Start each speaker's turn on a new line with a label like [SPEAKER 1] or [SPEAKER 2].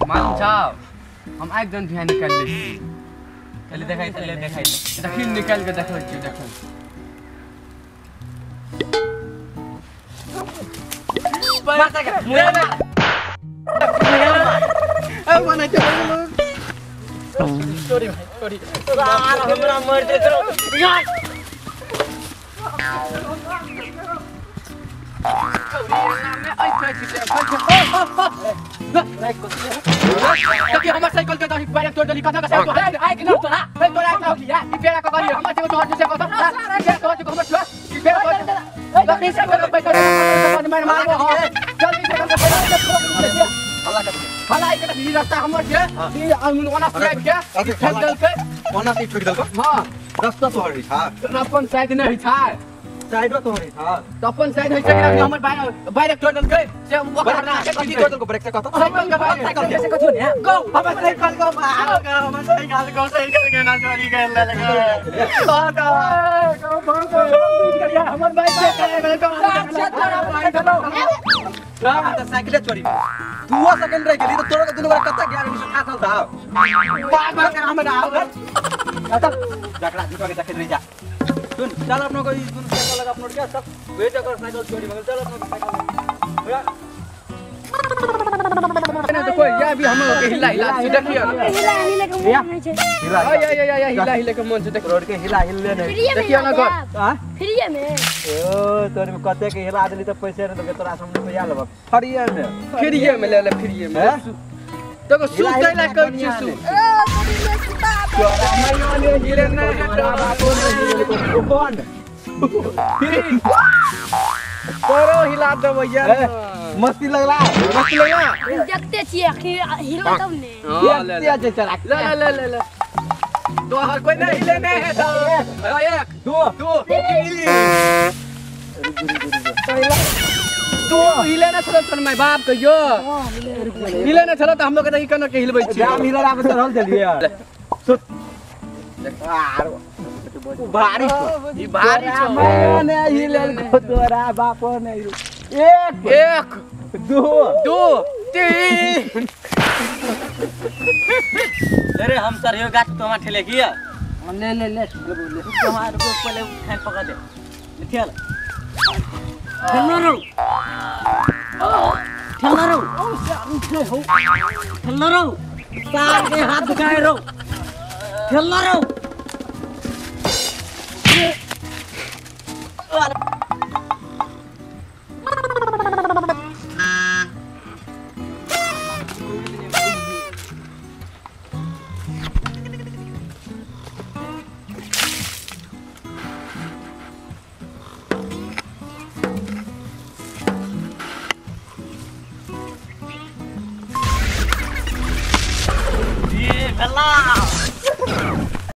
[SPEAKER 1] मालूम छौ हम आइ जन बिहान निकाल लै छी।
[SPEAKER 2] चल देखाइ ले देखाइ
[SPEAKER 1] देखी निकाल के देखै छी देखै।
[SPEAKER 2] माता के मुया ना
[SPEAKER 1] ए मने के सॉरी भाई सॉरी
[SPEAKER 2] यार हमरा मर दे करो यार।
[SPEAKER 1] देखिए हमर साइकिल के दही पैर तोड़ देली कथा का साइकिल है आइ के ना तोरा ए तोरा के किया ई पेड़ा का करी हमर से तोहर से कथा ए तोहर से हमर छुआ ई पेड़ा कर जल्दी से करो पैसा मार मार जल्दी से करो पैसा
[SPEAKER 3] हल्ला कर
[SPEAKER 1] हल्ला के ई रास्ता हमर छे ई ओना से आबि के ठोक देलकै
[SPEAKER 3] ओना से ठोक देलकै।
[SPEAKER 1] हां
[SPEAKER 3] रास्ता तोहर है
[SPEAKER 1] अपन साइड नै छै
[SPEAKER 3] साइड तोहर है
[SPEAKER 1] त अपन साइड है छै कि हमर बाइक तोड़ देलकै से ओकर ना
[SPEAKER 3] कथि तोड़ देलकै ब्रेक से कत
[SPEAKER 1] साइकिल के
[SPEAKER 3] साइकिल
[SPEAKER 1] से कथि ने गो हमर साइकिल को हमर साइकिल को साइकिल के ना चोरी कर लेलकै गो गो हमर बाइक के
[SPEAKER 3] त साइकिल चोरी 2 सेकंड रह गेली त तोरा के दुनु गोरा कत गया रे थाकल था
[SPEAKER 1] बाग बाग हमरा आव
[SPEAKER 3] त जकरा झुका के देखैत रहि जा। सुन चल अपनो को ई दुनु साइकिल लगा अपनो के सब बेटा कर साइकिल चोरी भगल चल अपनो साइकिल भैया
[SPEAKER 1] ना तो कोई या भी हम के हिला हिला से देखियो
[SPEAKER 4] हिला हिले के मन नहीं छै
[SPEAKER 3] हिला
[SPEAKER 1] या या या हिला हिले के मन से देख
[SPEAKER 3] रोड के हिला हिले नहीं
[SPEAKER 1] देखियो ना घर
[SPEAKER 3] हां
[SPEAKER 4] फ्रीए में
[SPEAKER 3] ओ तोर में कते के हिला देली त पैसे न देबे तोरा सामने पैसा लेब फ्रीए में
[SPEAKER 1] ले ले फ्रीए में तो सुतै ला कहै छी सु ए हिले ना
[SPEAKER 3] कौन
[SPEAKER 1] तोरो हिला देबै यार
[SPEAKER 3] मस्ती लगला
[SPEAKER 1] मस्ती लगला
[SPEAKER 4] देखते छियै हिलो तब ने
[SPEAKER 1] ले ले ले ले ले ले तो हर कोई नहीं हिले नहीं है तो 1 2 3 तू हिले ना छलो तोर my बाप कहियो हिले ना छलो त हम लोग के ई कना के हिलबै छी
[SPEAKER 3] जाम हिला आबे चढ़ल चलिए सुत यार भारी
[SPEAKER 1] ई भारी छौ
[SPEAKER 3] ने हिलेल को तोरा बाप ने 1
[SPEAKER 1] 1
[SPEAKER 3] 2
[SPEAKER 1] 2 3
[SPEAKER 2] अरे हम सर यो गाछ तो ठेले किया
[SPEAKER 1] ले ले ले
[SPEAKER 2] ले तुम्हार को पहले उठा पकड़ दे ठेल ठेलना रो ठेलना रो ठेलना रो सार के हाथ दुखाए रो ठेलना रो ये बेला